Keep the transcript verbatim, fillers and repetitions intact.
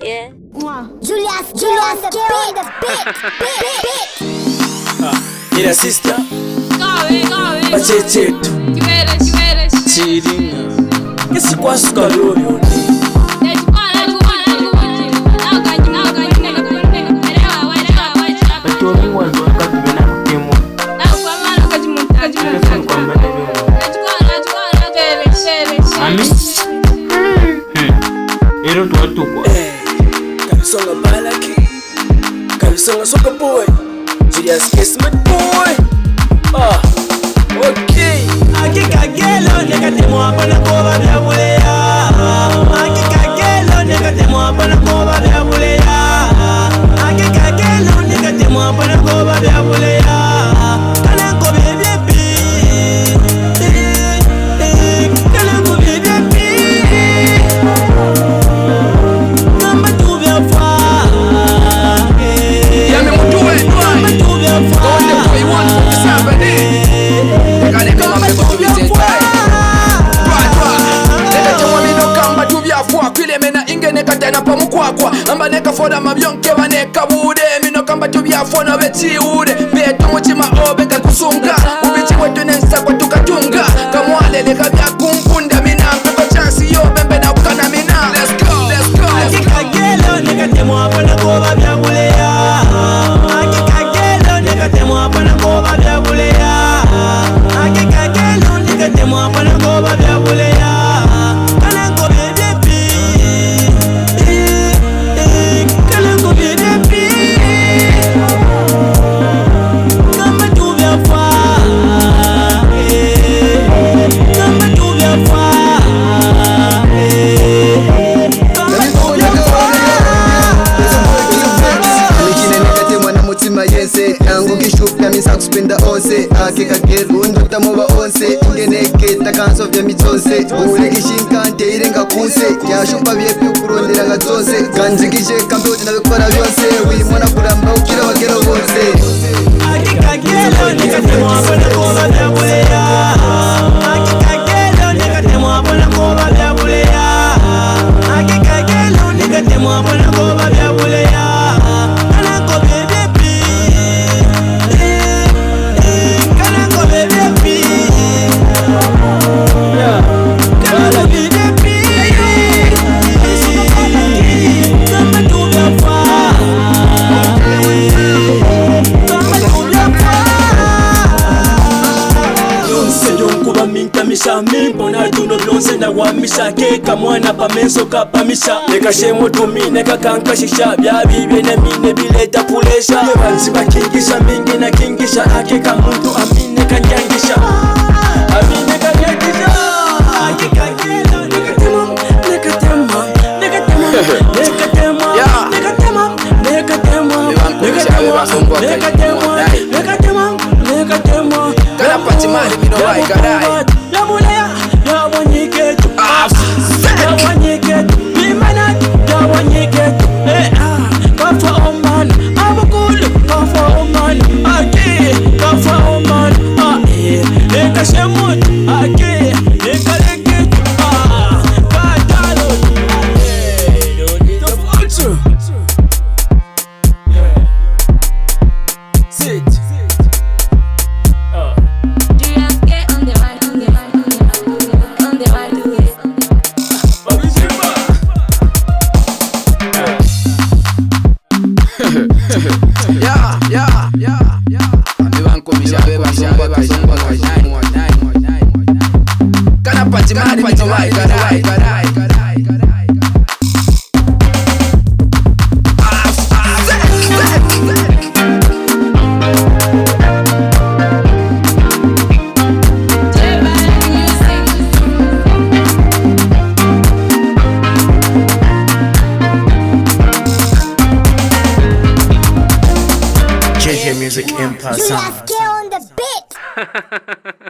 Yeah. Julius K on the beat, beat, beat. Ah, era sister. Bachechetu. Chiringa. Kesi kwasuka lolo. Ami. Hmm. Ero twatukwa. Eh, Kabisonga Balaki. Kabisonga Soccer Boy. Julius K Smith Boy. Ah, okay. Hakika gelo nekatemwa pana koba bya buleya. Hakika gelo nekatemwa pana koba bya buleya. Hakika gelo nekatemwa pana koba bya buleya. Kana kobe bya pi. Kamba tu byafwa kwile mena inge nekatena pa mukwakwa. Amba nekafoda mabyonke baneka bude. Mino kamba tu byafwa na bechiude. Beto muchima obe kakusunga. Ubichi wetu nensa kwa tukatunga. Kamwalele kabya kunkunda mina. Kwa chance yo bembe na ukana mina. Let's go, let's go, let's go. Hakika gelo nekatemwa pana koba bya buleya. Hakika gelo nekatemwa pana koba bya buleya. Hakika gelo nekatemwa pana koba bya buleya. Kana kobe bya pi. Eh, eh, kana kobe bya pi. Kamba tu byafwa. Eh, kamba tu byafwa. Eh, kamba tu byafwa. Ami chinene kate mwana mutima yense. Nangu kishuka misa kuspenda onse. Ake kagel undo tamoba onse. Ingeneke takanso vya mitsonse. Ule kishinka nte irenga kunse. Yashupa vyepi ukurondera nga zonse. Kanzikije kambe utina bikora byonse. Wimona kuramba ukira wagero bonse. Hakika gelo nekatemwa pana koba bya buleya. Hakika gelo nekatemwa pana koba bya buleya. Hakika gelo nekatemwa pana koba bya buleya. Kana kobe bya pi. Eh, eh, kana kobe bya pi. Kana kobe bya pi. Kamba tu byafwa. Kamba tu byafwa. Byonse byonkuba mintamisha, mimbona tuno byonse ndawamisha, keka mwana pa menso kapamisha. Leka shemo tumine kakankashisha, byabi byene mine bileta pulesha. Yebanzi bakingisha, mingi nakingisha, akeka muntu amine kanyangisha. Amine kanyangisha. Akeka gelo, nekatema, nekatema, nekatema, nekatema, nekatema, nekatema, nekatema, nekatema, nekatema. Kana pati mali mino wai kadai. Yamuleya, yawanyiketu. Ah, fuck. Yawanyiketu. Bimanat, yawanyiketu. Eh, ah, kafa oman. Abukulu, kafa oman. Aki, kafa oman. Ah, eh, eh, kashemut. Aki, eh, kaleketu. Ah, katalot. Eh, the future. Sit. Uh. Julius K on the mic, on the mic, on the mic, on the mic. Yeah, yeah, yeah, yeah. Ami bankumisha, be basungwa, basungwa, basungwa. Kana pati mali, pati mali, kadai, kadai, kadai. J J Music Empire Sound. Julius K on the beat.